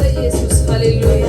ኢየሱስ፣ ሃሌሉያ።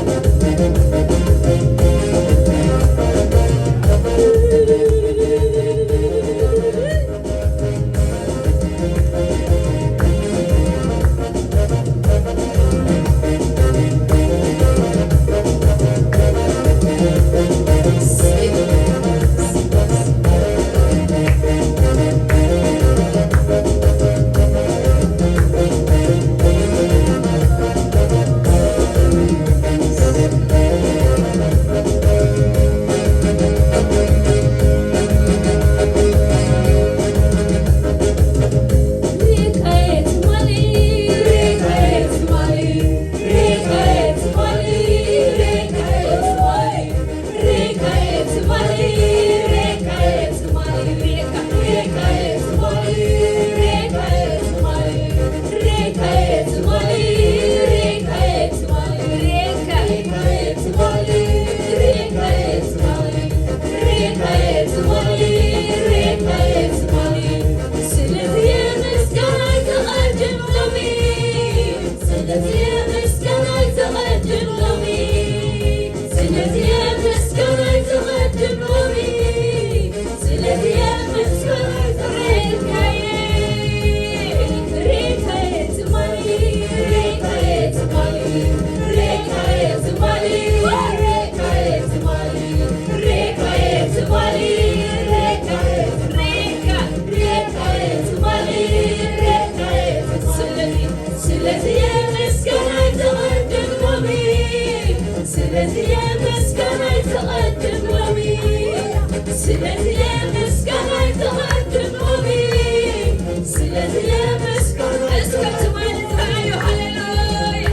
ስለዚህ ምስጋና ይተቐድም ሎሚ፣ ስለዚህ ምስጋና ይተቐድም ሎሚ፣ ስለዚህ ምስጋና ይተቐድም ሎሚ፣ ስለዚህ ምስጋና እስከ ትማሊ ተራእዩ፣ ሃሌሉያ።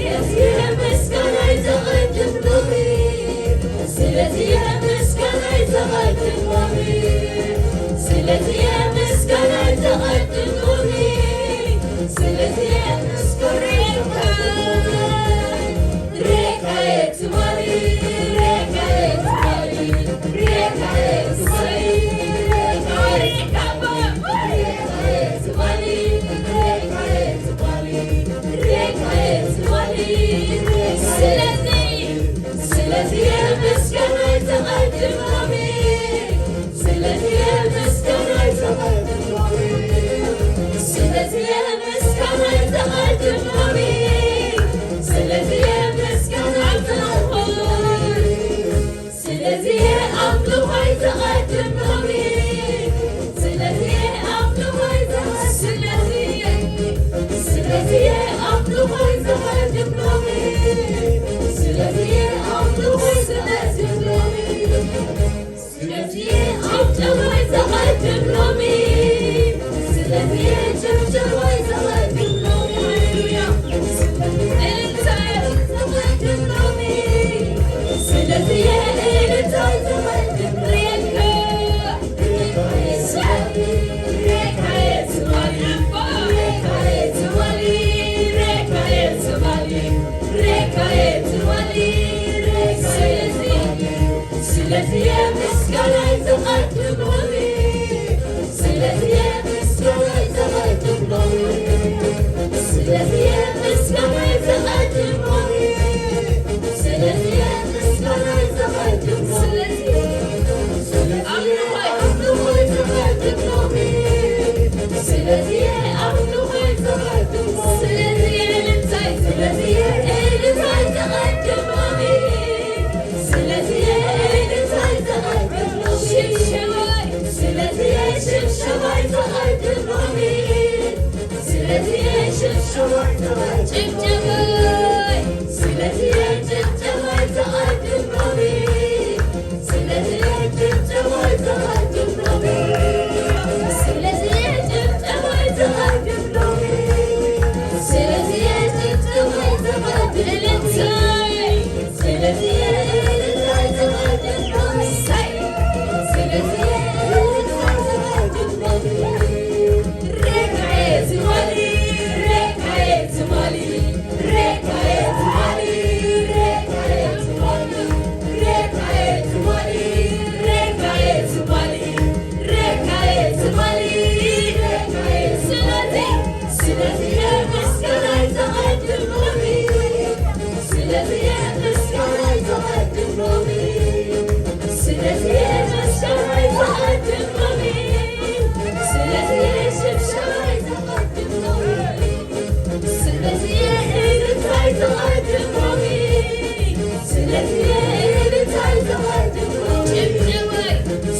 ስለዚህ ምስጋና ይተቐድም ሎሚ፣ ስለዚህ ምስጋና ይተቐድም ሎሚ፣ ስለዚህ ምስጋና ይተቐድም ሎሚ። ስለዚህ ምስጋና ይተቐድም ሎሚ፣ ስለዚህ ምስጋና ጭብጨባይ ስለዚ ጭብጨባይ ተቐድም ሎሚ ስለዚ ጭብጨባይ ተቐድም ሎሚ ስለዚ ጭብጨባይ ተቐድም ሎሚ ስለዚ ጭብጨባይ ተቐድም ሎሚ ስለዚ ጭብጨባይ ተቐድም ሎሚ ስለዚ ጭብጨባይ ተቐድም ሎሚ ስለዚህ ሽብሸባ ይዘቐድም ሎሚ ስለዚህ እልልታ ይዘቐድም ሎሚ ስለዚህ እልልታ ይዘቐድም ሎሚ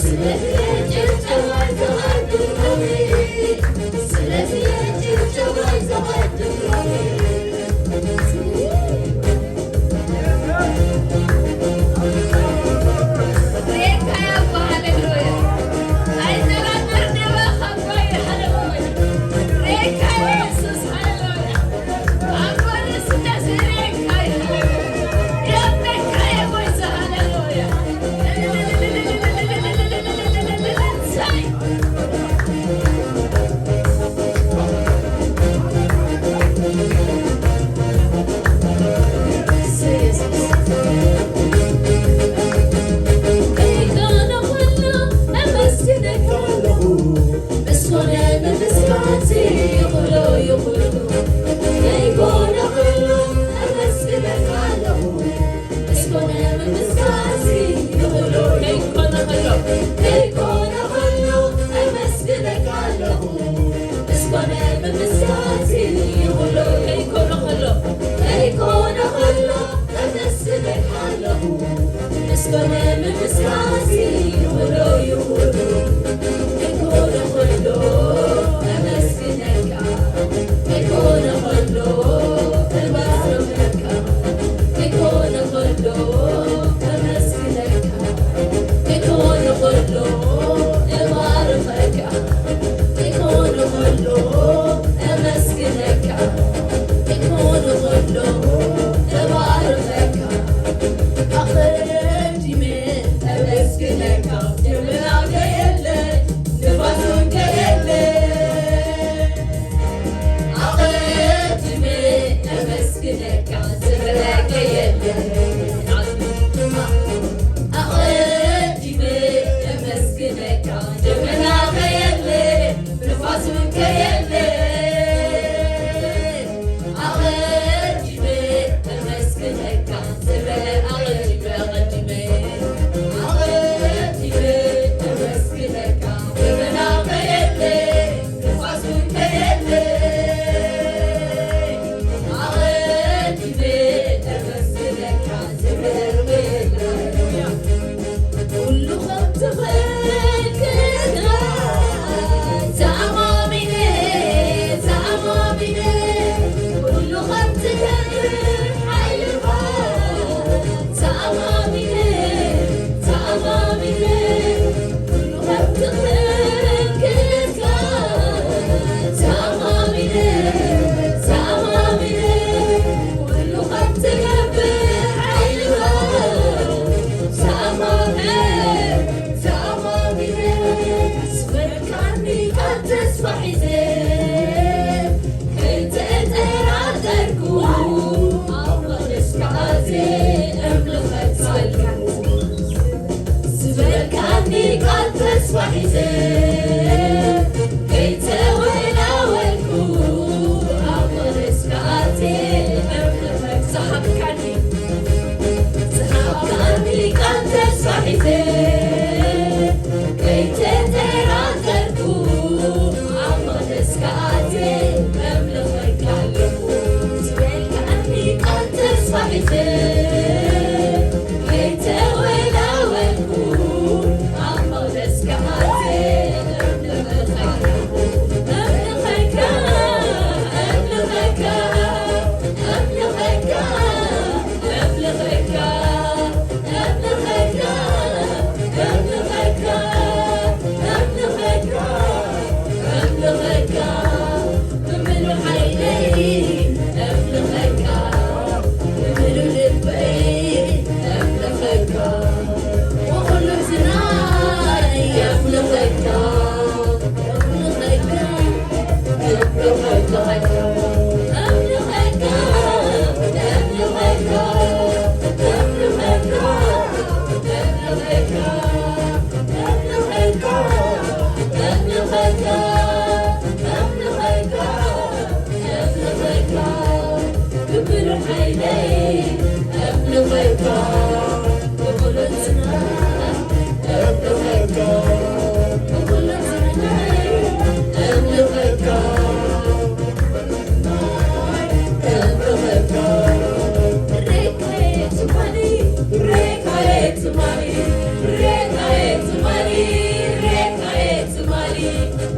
ስለዚህ ጭብጨባ ይዘቐድም ሎሚ ስለዚህ ጭብጨባ ይዘቐድም ሎሚ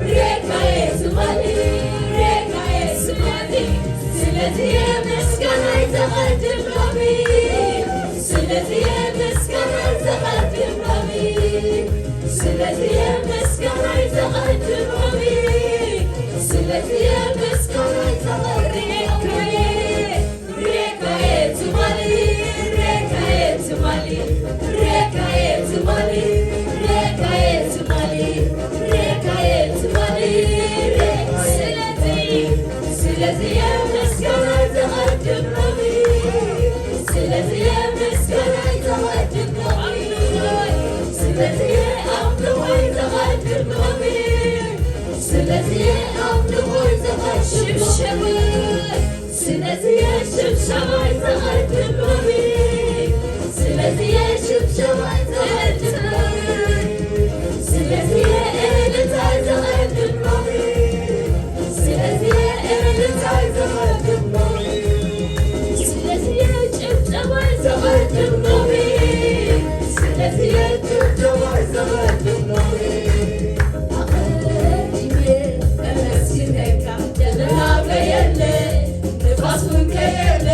ሬካዬ ትማሊ፣ ሬካዬ ትማሊ፣ ስለዚ ምስጋናይ ዘቐድም ሎሚ፣ ስለዚ ምስጋናይ ዘቐድም ሎሚ፣ ስለዚ ምስጋናይ ዘቐድም ሎሚ፣ ስለዚ ምስጋናይ ዘቐድም ሬካዬ፣ ሬካዬ ትማሊ፣ ሬካዬ ትማሊ፣ ሬካዬ ትማሊ፣ ሬካዬ ትማሊ፣ ሬካዬ ትማሊ፣ ሬ-፣ ስለዚ፣ ስለዚ ምስጋናይ ዘቐድም ሎሚ፣ ስለዚ ምስጋናይ ዘቐድም ሎሚ፣ ስለዚ ኣምልኾይ ዘቐድም ሎሚ፣ ስለዚ ኣምልኾይ ዘቐድም ሎሚ። ስለዚ ሽብሸባይ ዘቐድም ሎሚ፣ ስለዚ ሽብሸባይ ዘቐድም ሎሚ፣ ስለዚ እልልታይ ዘቐድም ሎሚ፣ ስለዚ እልልታይ ዘቐድም ሎሚ፣ ስለዚ ጭብጨባይ ዘቐድም ሎሚ፣ ስለዚ ጭብጨባይ ዘቐድም ሎሚ። ኣቐዲመ እመስግነካ፣ ደመና በየለ ንፋስ እውን ከየለ።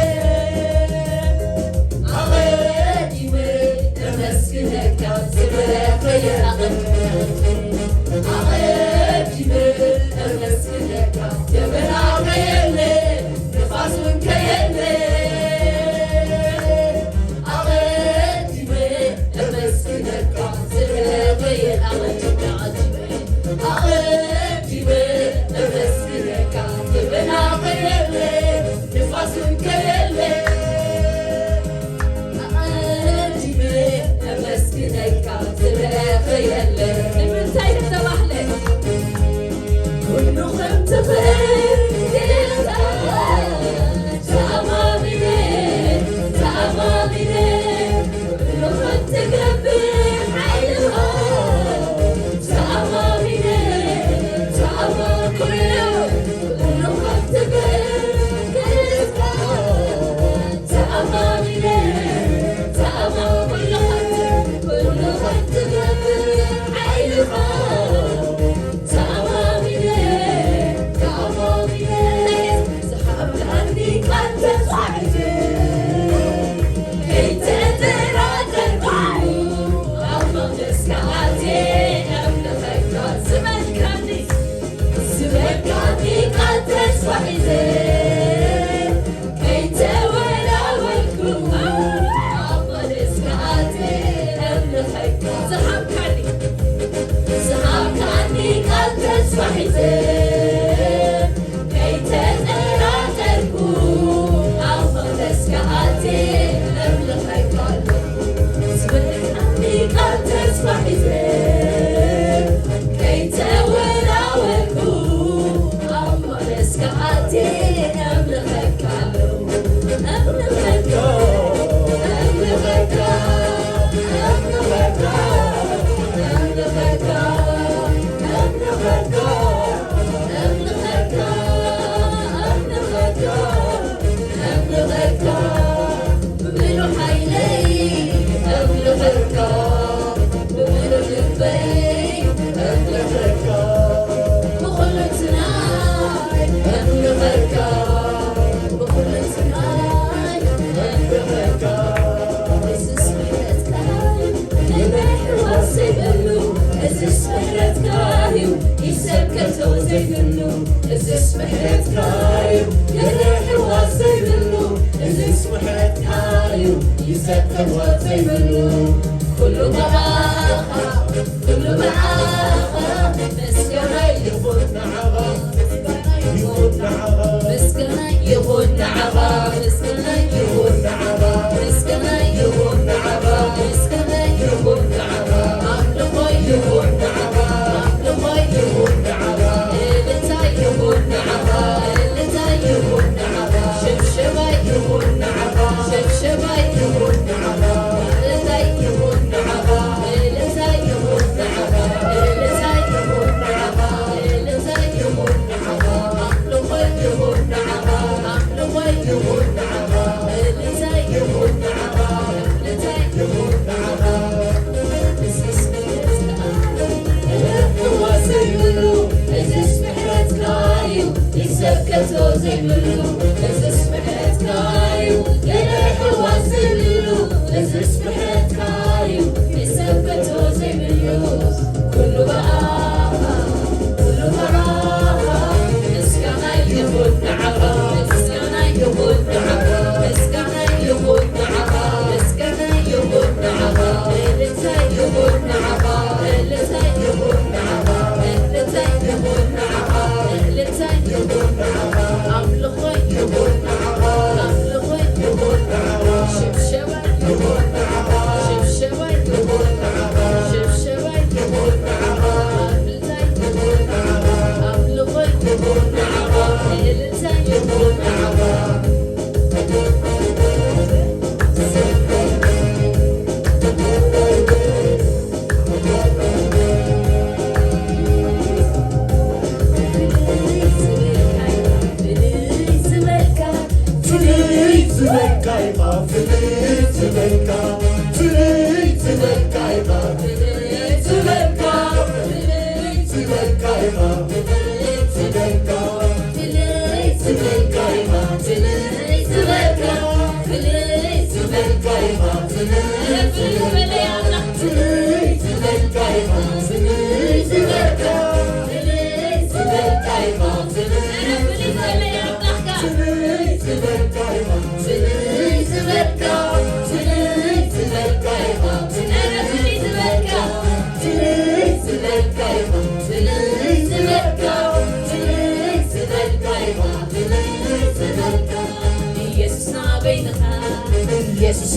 ኣቐዲመ እመስግነካ፣ ዝበለ ከየለ። ኣቐዲመ እመስግነካ፣ ደመና ከየለ ንፋስ እውን ከየለ። ኣቐዲመ እመስግነካ፣ ዝበለ ከየለ። ኣቐዲመ፣ ኣቐዲመ፣ ኣቐዲመ እመስግነካ፣ ደመና ከየለ፣ ንፋስ እውን ከየለ። ኣቐዲመ እመስግነካ፣ ዝበለ ከየለ። ንምንታይ ተባህለ? ኩሉ ከም ትኽእል ጌታ፣ ተኣማሚነ፣ ተኣማሚነ፣ ኩሉ ከም ትገብር ሓይልኻ፣ ተኣማሚነ፣ ተኣማ-፣ ኩሉ፣ ኩሉ ከም ትገብር ጌታ፣ ተኣማሚነ፣ ተኣማ-፣ ኩሉ ከም ት-፣ ኩሉ ከም ትገብር ሓይልኻ፣ ተኣማሚነ፣ ተኣማሚነ፣ ዝሃብካኒ ቃል ተጻሒፈ፣ ከይተጠራጠርኩ፣ ኣብ መቕደስካ ኣትየ ኣምልኸካ። ዝበልካኒ፣ ዝበልካኒ ቃል ተጻሒፈ፣ ከይተወላወልኩ፣ ኣብ መቕደስካ ኣትየ ኣምልኸካ። ዝሃብካኒ፣ ዝሃብካኒ ቃል ተጻሒፈ፣ ከይተጠራጠርኩ፣ ኣብ መቕደስካ ኣትየ ኣምልኸካ ኣለኹ። ዝበልካኒ ቃል ተጻሒፈ፣ ከይተወላወልኩ፣ ኣብ መቕደስካ ኣትየ ኣምልኸካ ኣለኹ። ኣምልኸካ፣ ኣምልኸካ፣ ኣምልኸካ፣ ኣምልኸካ፣ ኣምልኸካ፣ ኣምልኸካ፣ ኣምልኸካ፣ ብምሉእ ሓይለይ ኣምልኸካ፣ ብምሉእ ልበይ ኣምልኸካ፣ ብኹሉ ትናይ ኣምልኸካ፣ ብኹሉ ትናይ ኣምልኸካ። እዝስ ምሕረትካ እዩ፣ ገለ ሕዋስ ዘይብሉ። እዝስ ምሕረትካ እዩ፣ ይሰብ ከቶ ዘይብሉ። እዝስ ምሕረትካ እዩ፣ ገለ ሕዋስ ዘይብሉ። እዝስ ምሕረትካ እዩ፣ ይሰብ ከቶ ዘይብሉ። ኩሉ ብኣኻ፣ ኩሉ ብኣኻ፣ ምስጋና ይኹን ንዓኻ። ይኹን ንዓኻ። ምስጋና ይኹን ንዓኻ። ምስጋና ይኹን ንዓኻ። ምስጋና ይኹን ንዓኻ። ምስጋና ይኹን ንዓኻ። ኣምልኾ ይኹን ንዓኻ። ኣምልኾ ይኹን ንዓኻ። እልልታ ይኹን ንዓኻ። እልልታ ይኹን ንዓኻ። ሽብሸባ ይኹን ንዓኻ። ሽብሸባ ይኹን ንዓኻ። እልልታ ይኹን ንዓኻ። እልልታ ይኹን ንዓኻ። እልልታ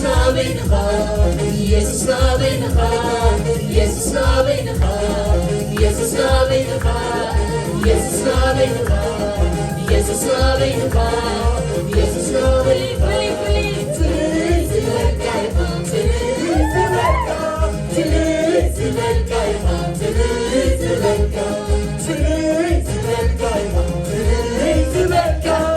ናበይንኻ ኢየሱስ ናበይንኻ ኢየሱስ ናበይንኻ ኢየሱስ ናበይንኻ ኢየሱስ ናበይንኻ ኢየሱስ ናበይንኻ ኢየሱስ ናበይንኻ ትልቅ ዝበልካ ኢኻ ትልቅ ዝበልካ ትልቅ ዝበልካ ኢኻ ትልቅ ዝበልካ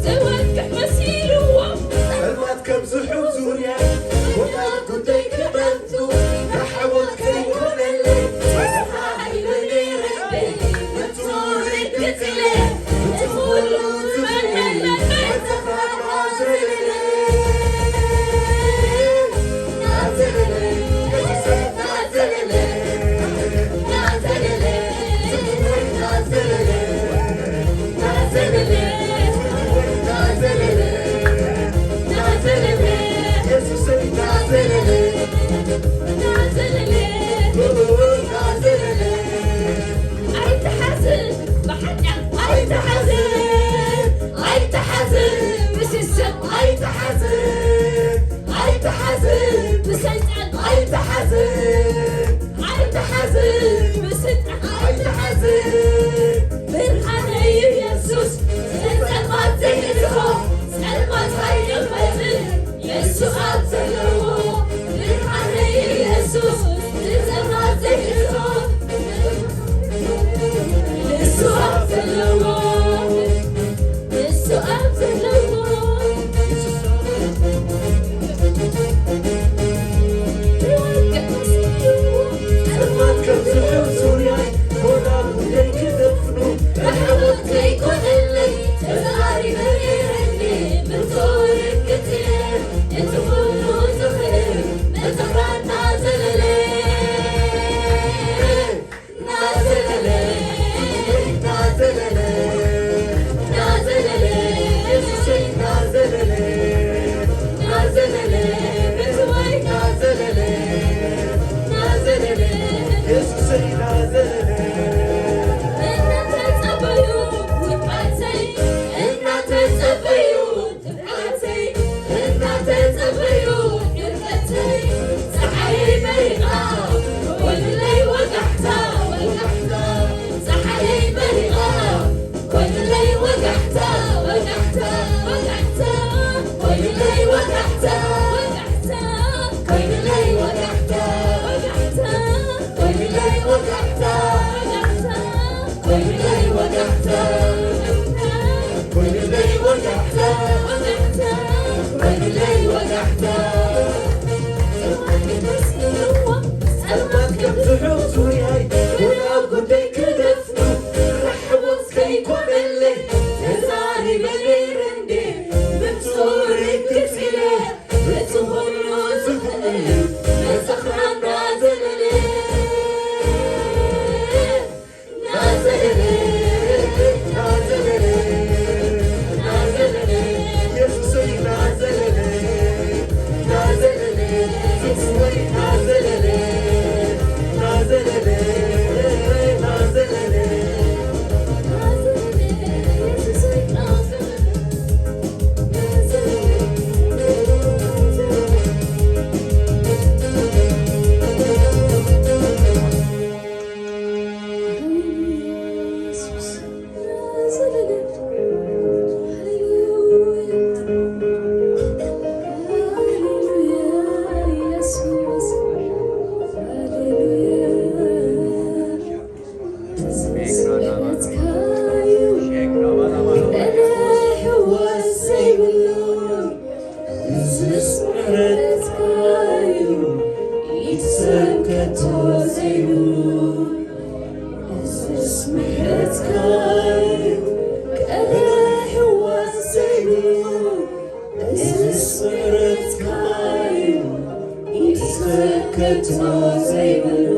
ዝወቅዕ መሲልዎ ጸልማት ከብዝሑ ዙርያ፣ ወላ ጉዳይ ክበዝሑ ንሓወት ከይኮነለይ፣ ተስፋ ሃይለ ነይረለይ፣ ንትውልድ ገጽለ፣ እቲ ኩሉ ዝበልሐለይ፣ ተፋራ ዘለለይ። ኣይትሓዝን፣ ብሓጢኣት ኣይትሓዝን፣ ኣይትሓዝን፣ ብስስዕ ኣይትሓዝን፣ ኣይትሓዝን፣ ብሰይጣን ኣይትሓዝን፣ ኣይትሓዝን፣ ብስስዕ ኣይትሓዝን። ብርሃነይ ኢየሱስ፣ ንጸልማት ዘይእዝዞ፣ ጸልማት ኣይቕመጥን። ንሱ ኣብ ዘለዎ ብርሃነይ ኢየሱስ ንጸልማት ዘይእዝዞ። ንሱ ኣብ ዘለዎ፣ ንሱ ኣብ ዘለዎ። ጸልማት ከም ዝሕብ ዙርያይ፣ ጎዳጉደይ ክደፍኑ፣ ርሕወት ከይኮነለይ፣ ተዛሪበ ነይረኒ፣ ብርቱዕ ርግጽ እየ። እቲ ኩሉ ዝኽእል መተኽራታ ዘለለ። ናዘለለ፣ ናዘለለ፣ ናዘለለ፣ ኢየሱሰይ ናዘለለ፣ ናዘለለ፣ ቤተዋይ ናዘለለ፣ ናዘለለ፣ ኢየሱሰይ ናዘለለ። እናተጸበዩ ውድቀተይ፣ እናተጸበዩ ትብዓተይ እናተጸበዩ ድርቀተይ፣ ጸሓይ በሪቓ ኮይኑለይ ወጋሕታ፣ ወጋሕታ። ጸሓይ በሪቓ ኮይኑለይ ወጋሕታ፣ ወጋሕታ፣ ወጋሕታ። ኮይኑለይ ወጋሕታ፣ ወጋሕታ። ኮይኑለይ ወጋሕታ፣ ወጋሕታ። ኮይኑለይ ወጋሕታ፣ ወጋሕታ። ኮይኑለይ ወጋሕታ፣ ኮይኑለይ ወጋሕታ፣ ወጋሕታ፣ ኮይኑለይ ወጋሕታ። ጸልማት ከም ዝሑል ዙርያይ፣ ወላ ጉዳይ ክደፍኑ፣ ርሕወት ከይኮነለይ፣ ተዛሪበ ነይረ እንዴ፣ ብንጹር ርግጽ ኢለ፣ እቲ ኩሉ ዝኽእል፣ መሰኽራና ዘለለ። እዝስ ምሕረትካ እዩ፣ ኢድ ሰብ ከቶ ዘይብሉ። እዝስ ምሕረትካ እዩ፣ ቀልዕ ሕዋስ ዘይብሉ። እዝስ ምሕረትካ እዩ፣ ኢድ ሰብ ከቶ ዘይብሉ።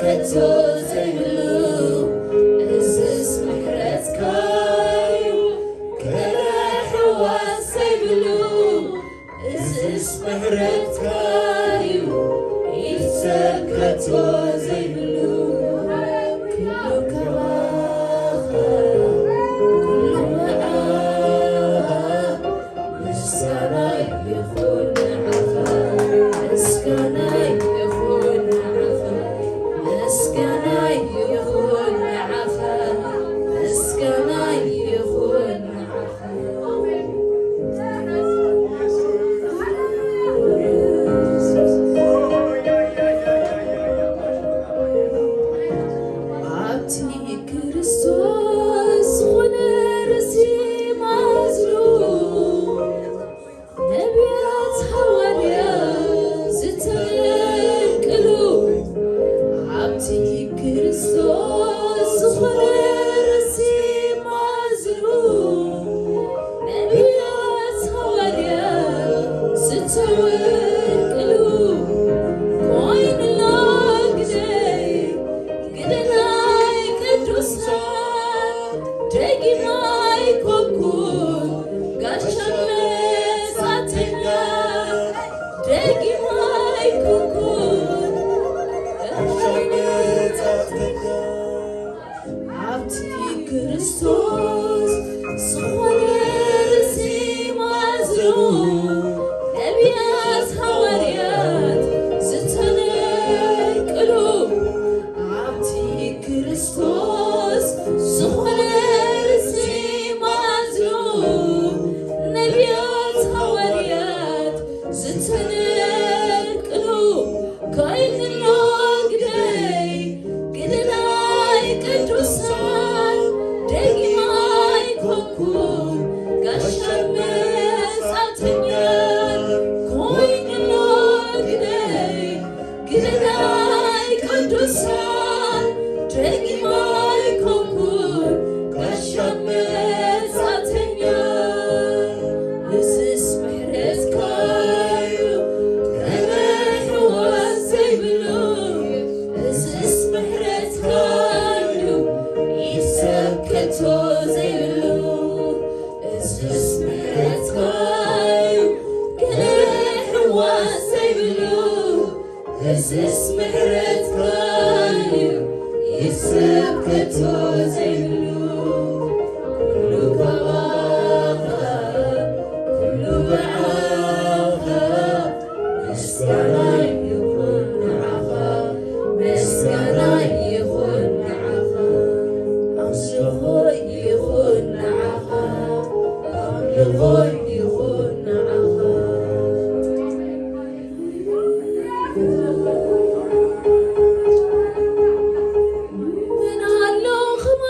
ከቶ ዘይብሉ፣ እዝስ ምሕረትካ እዩ፣ ገለ ሕዋስ ዘይብሉ፣ እዝስ ምሕረትካ እዩ፣ ኢድ ሰብ ከቶ ዘይብሉ። ኩሉ ካባኻ፣ ኩሉ ብኣኻ፣ ምስጋና ይኹን ንዓኻ፣ ምስጋና ይኹን ንዓኻ፣ ምስጋና ይኹን ንዓኻ፣ ምስጋና ይኹን ንዓኻ። ኣብቲ ክርስቶስ ዝኾነ ርእሲ ማዝኑ፣ ነቢያት ሃዋርያት ዝተንቅሉ፣ ኣብቲ ክርስቶስ ዝኾነ ርእሲ ማዝኑ፣ ነቢያት ሃዋርያት ዝተወቅሉ፣ ኮይንና ግደይ ግደላይ ቅዱሳን፣ ደጊም ኣይኮንኩን ጋሻ መጻተኛ፣ ደጊም ኣይኮንኩን ጋሻ መጻተኛ። ኣብቲ ክርስቶስ ዝኾነ ርእሲ ማዝኑ፣ ነቢያት ሃዋርያት ዝተነቅሉ፣ ኣብቲ ክርስቶስ ዝኾነ ርእሲ ማዝኑ፣ ነቢያት ሃዋርያት ዝተነቅሉ፣ ኮይንሎ ግደይ ግደላይ ቅዱሳን፣ ደጊም ኣይኮንኩን ጋሻ መጻተኛ፣ ኮይንሎ ግደይ ግደላይ ቅዱሳን፣ ደጊም ኣይኮንኩን ጋሻ መጻተኛ። እዝስ ምሕረትካ እዩ፣ ገለ ሕዋስ ዘይብሉ፣ እዝስ ምሕረትካ እዩ፣ ኢድ ሰብ ከቶ ዘይብሉ። እዝስ ምሕረትካ እዩ፣ ገለ ሕዋስ ዘይብሉ፣ እዝስ ምሕረትካ እዩ፣ ኢድ ሰብ ከቶ ዘይብሉ። ኩሉ ካባኻ፣ ኩሉ ብኣኻ፣ ምስጋና ይኹን ንዓኻ፣ ምስጋና ይኹን ንዓኻ፣ ኣምልኾ ይኹን ንዓኻ፣ ኣምልኾ ይኹን ንዓኻ። ምን ኣሎ ኸማ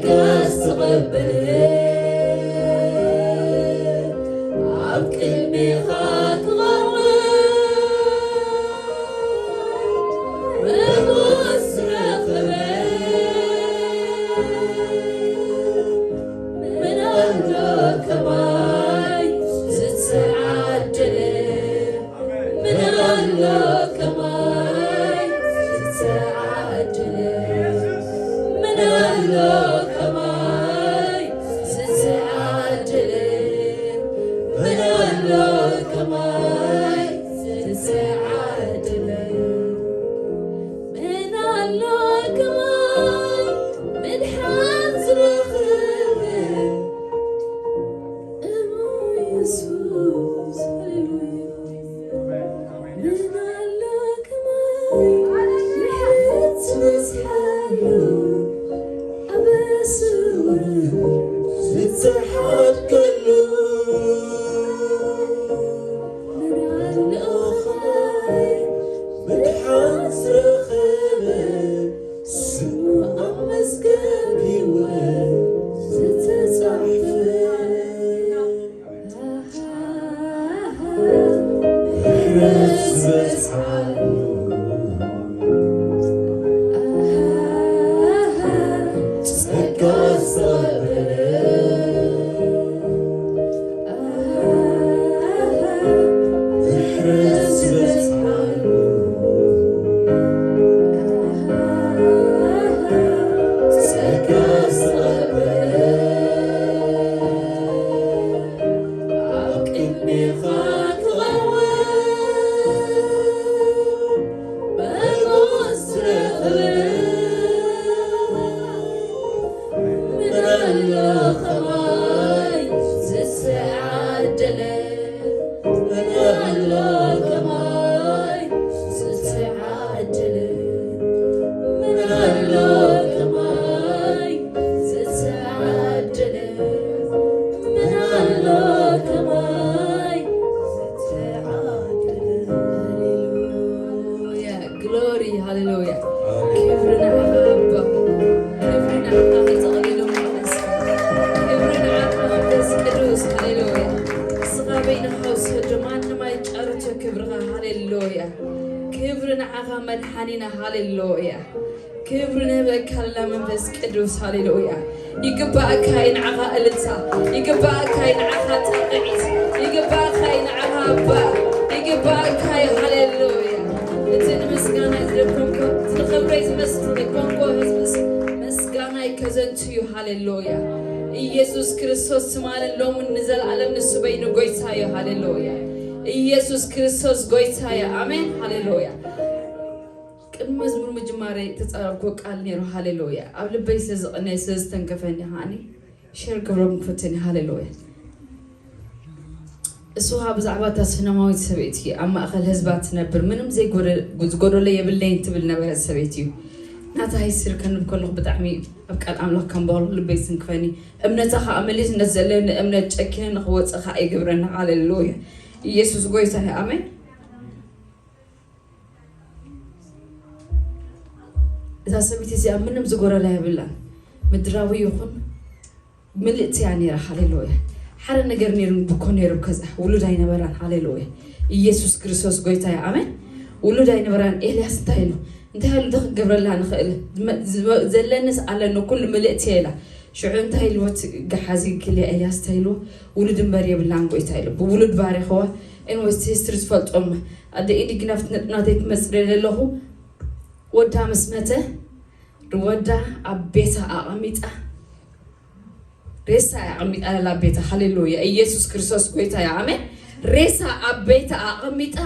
ከስተቐብል ኣብ ቅድሜኻ ክቐርብ ብሞት ዝረኸበ ምን ኣሎ ከማይ ዝተዓደለ ምን ኣሎ ከማይ ዝተዓደለ ምን ኣሎ ከማይ ዝተዓደለ ምን ኣሎ ከማይ ዝተዓደለ ምን ኣሎ ከማይ ምድሓን ዝረኸበ እሞ የሱስ ሃሌሉያ ምን ኣሎ ከማይ ምሕረት ዝበዝሓሉ ኣብ ስውር ዝተሓድገሉ ምን ኣሎ ከማይ ምድሓን ዝረኸበ ስሙ ኣብ መዝገብ ህይወት ዝተጻሕፈ ምሕረት ዝበዝሓሉ ጸጋ ዝተቐበለ ምሕረት ዝበዝሓሉ ጸጋ ዝተቐበለ ኣብ ቅድሜኻ ክቐርብ ብሞት ዝረኸበ ምን ኣሎ ከማይ ዝተዓደለ ምን ኣሎ ከማይ ዝተዓደለ ምን ኣሎ ከማይ ዝተዓደለ ምን ኣሎ ከማይ ዝተዓደለ ሃሌሉያ ግሎሪ ሃሌሉያ ክብሪ ንዓኻ ኣባ ክብሪ ንዓኻ ተጸቕሊሉ መቐስ ክብሪ ንዓኻ መንፈስ ቅዱስ ሃሌሉያ ንስኻ በይንኻ ውሰዶ ማንም ኣይጫርቶ ክብርኻ ሃሌሉያ ክብሪ ንዓኻ መድሓኒና ሃሌሉያ ክብሪ ንህበካ ኣለና መንፈስ ቅዱስ ሃሌሉያ ይግባእካ እዩ ንዓኻ እልልታ ይግባእካ እዩ ንዓኻ ጣቕዒት ይግባእካ እዩ ንዓኻ እባ ይግባእካ እዩ ሃሌሉያ እቲ ንምስጋና ዝደኮንኮ እቲ ንኽብረይ ዝመስል ዘይኮንኮ ህዝብስ ምስጋናይ ከዘንቱ እዩ ሃሌሉያ ኢየሱስ ክርስቶስ ትማልን ሎምን ንዘለኣለም ንሱ በይኑ ጎይታ እዩ ሃሌሉያ ኢየሱስ ክርስቶስ ጎይታ እዩ ኣሜን ሃሌሉያ ቅድሚ መዝሙር ምጅማረይ ተጻረርኩ ቃል ነይሩ ሃሌሉያ ኣብ ልበይ ስለ ዝቐነየ ስለ ዝተንከፈኒ ከዓኒ ሸር ክብሮም ክፍትን ሃሌሉያ እሱ ብዛዕባ እታ ሱነማዊት ሰበይቲ ኣብ ማእኸል ህዝባ ትነብር ምንም ዝጎደለ የብለይን ትብል ነበረት ሰበይቲ እዩ ናታ ሂስትሪ ከንብ ከለኹ ብጣዕሚ ኣብ ቃል ኣምላኽ ከም በሉ ልበይ ዝትንክፈኒ እምነታ ከዓ መሊስ ነት ዘለኒ እምነት ጨኪነ ንክወፀ ከዓ ይገብረኒ ሃሌሉያ ኢየሱስ ጎይታ እዩ ኣሜን እዛ ሰበይቲ እዚኣ ምንም ዝጎረላ የብላን ምድራዊ ይኹን ምልእቲ እያ ነይራ ሃሌሉያ ሓደ ነገር ነይሩ ብኮ ነይሩ ከዛ ውሉድ ኣይነበራን ሃሌሉያ ኢየሱስ ክርስቶስ ጎይታ እያ ኣሜን ውሉድ ኣይነበራን ኤልያስ እንታይ ኢሉ እንታይ ኢሉ ዶ ክገብረላ ንኽእል ዘለንስ ኣለኒ ኩሉ ምልእቲ እየ ኢላ ሽዑ እንታይ ኢልዎ እቲ ገሓዚ ክልያ ኤልያስ እንታይ ኢልዎ ውሉድ እምበር የብላን ጎይታ ኢሉ ብውሉድ ባሪኽዋ ኤንወይስ ሂስትሪ ዝፈልጦም ኣደ ኢዲ ግናፍት ነጥናተይ ትመፅእ ዘለኹ ወዳ ምስ መተ ወዳ ኣብ ቤታ ኣቐሚጣ ሬሳ ኣቐሚጣ ለላ ቤታ ሃሌሉያ ኢየሱስ ክርስቶስ ጎይታ እያ ኣሜን ሬሳ ኣብ ቤታ ኣቐሚጣ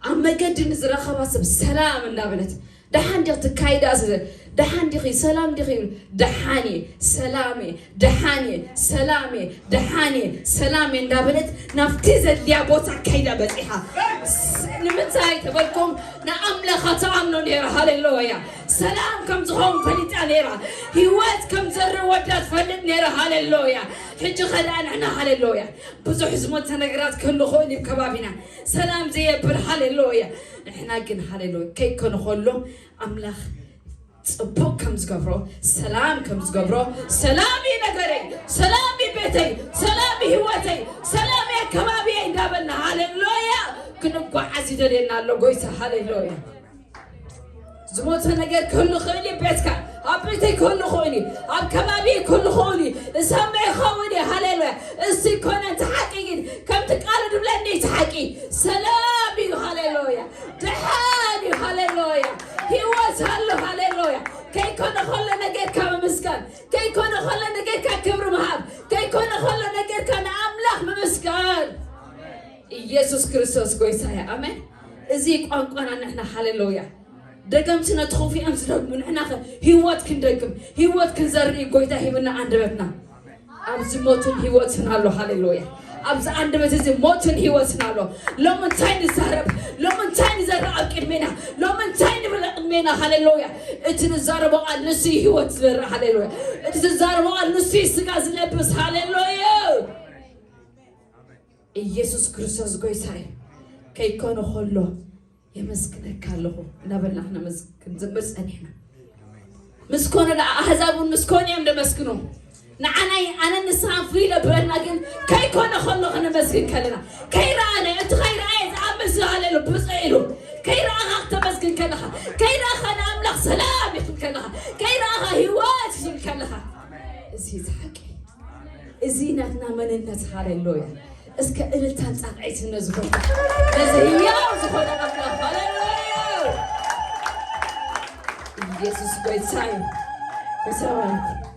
ኣብ መገዲ ንዝረኸባ ሰብ ሰላም እንዳበለት ደሓን ዲኺ ትካይዳ ስለ ደሓን ዲኺ ሰላም ዲኺ ደሓን እየ ሰላም እየ ደሓን እየ ሰላም እየ ደሓን እየ ሰላም እየ እንዳበለት ናብቲ ዘድልያ ቦታ ካይዳ በፂሓ ንምንታይ ተበልኩም ንኣምላኻ ትኣምኖ ነይራ ሃሌሉያ ሰላም ከም ዝኸውን ፈሊጣ ነይራ ህይወት ከም ዘርእ ወዳ ትፈልጥ ነይራ ሃሌሉያ ሕጂ ኸ ደኣ ንሕና ሃሌሉያ ብዙሕ ዝሞተ ነገራት ክህሉ ኽእል እዩ ከባቢና ሰላም ዘየብር ሃሌሉያ ንሕና ግን ሃሌሉያ ከይኮነ ከሎ ኣምላኽ ጽቡቕ ከም ዝገብሮ፣ ሰላም ከም ዝገብሮ፣ ሰላም እዩ ነገረይ፣ ሰላም እዩ ቤተይ፣ ሰላም እዩ ህይወተይ፣ ሰላም እዩ ኣከባቢየይ እንዳበልና፣ ሃሌሉያ፣ ክንጓዓዝ ይደልየና ኣሎ ጎይታ። ሃሌሉያ። ዝሞተ ነገር ክህሉ ክእል እዩ፣ ቤትካ፣ ኣብ ቤተይ ክህሉ ክእል እዩ፣ ኣብ ከባቢ ክህሉ ክእል እዩ፣ እሳመ ይኸውን እዩ። ሃሌሉያ። እሱ ይኮነ፣ እቲ ሓቂ ግን ከምቲ ቃሉ ድብለኒ፣ እቲ ሓቂ ሰላም እዩ። ሃሌሉያ። ደሓን እዩ። ሃሌሉያ። ህይወት ኣሎ። ሃሌሉያ። ከይኮነ ከሎ ነገርካ ምምስጋን፣ ከይኮነ ከሎ ነገርካ ክብሪ ምሃብ፣ ከይኮነ ከሎ ነገርካ ንኣምላኽ ምምስጋን። ኢየሱስ ክርስቶስ ጎይታ እያ። ኣሜን። እዚ ቋንቋና ንሕና። ሃሌሉያ። ደገምቲ ነቲ ክፉ እዮም ዝደግሙ፣ ንሕና ከ ህይወት ክንደግም፣ ህይወት ክንዘርኢ ጎይታ ሂብና ኣንደበትና። ኣብዚ ሞትን ህይወትን ኣሎ። ሃሌሉያ። ኣብዚ ኣንደበት እዚ ሞትን ህይወትን ኣሎ። ሎሚ እንታይ ንዛረብ? ሎሚ እንታይ ንዘርእ ኣብ ቅድሜና? ሎሚ እንታይ ንብል ኣብ ቅድሜና? ሃሌሉያ። እቲ ንዛረቦ ቃል ንሱ እዩ ህይወት ዝዘርእ። ሃሌሉያ። እቲ ዝዛረቦ ቃል ንሱ እዩ ስጋ ዝለብስ። ሃሌሉያ። ኢየሱስ ክርስቶስ ጎይታ እዩ። ከይኮነ ከሎ የመስግነካ ኣለኹ እናበልና ክነመስ-፣ ክንዝምር ጸኒሕና። ምስ ኮነ ደኣ ኣህዛብ እውን ምስ ኮነ እዮም ደመስግኑ። ንዓናይ ኣነን ንስኻን ፍልይ ዘብለና ግን ከይኮነ ከሎ ክነመስግን ከለና፣ ከይረኣነ፣ እቲ ከይረኣየ ዝኣምን ሃሌሉ ብፅዕ ኢሉ፣ ከይረኣኻ ክተመስግን ከለኻ፣ ከይረኣኻ ንኣምላኽ ሰላም ይኽል ከለኻ፣ ከይረኣኻ ህይወት ይኽል ከለኻ፣ እዚ እዩ እቲ ሓቂ። እዚ ናትና መንነት። ሃሌሉያ። እስከ እልልታን ጻቕዒትን ነዚ ጎይታ፣ ነዚ ህያው ዝኾነ ኣምላኽ። ሃሌሉያ። ኢየሱስ ጎይታ እዩ። ተሰባረክ።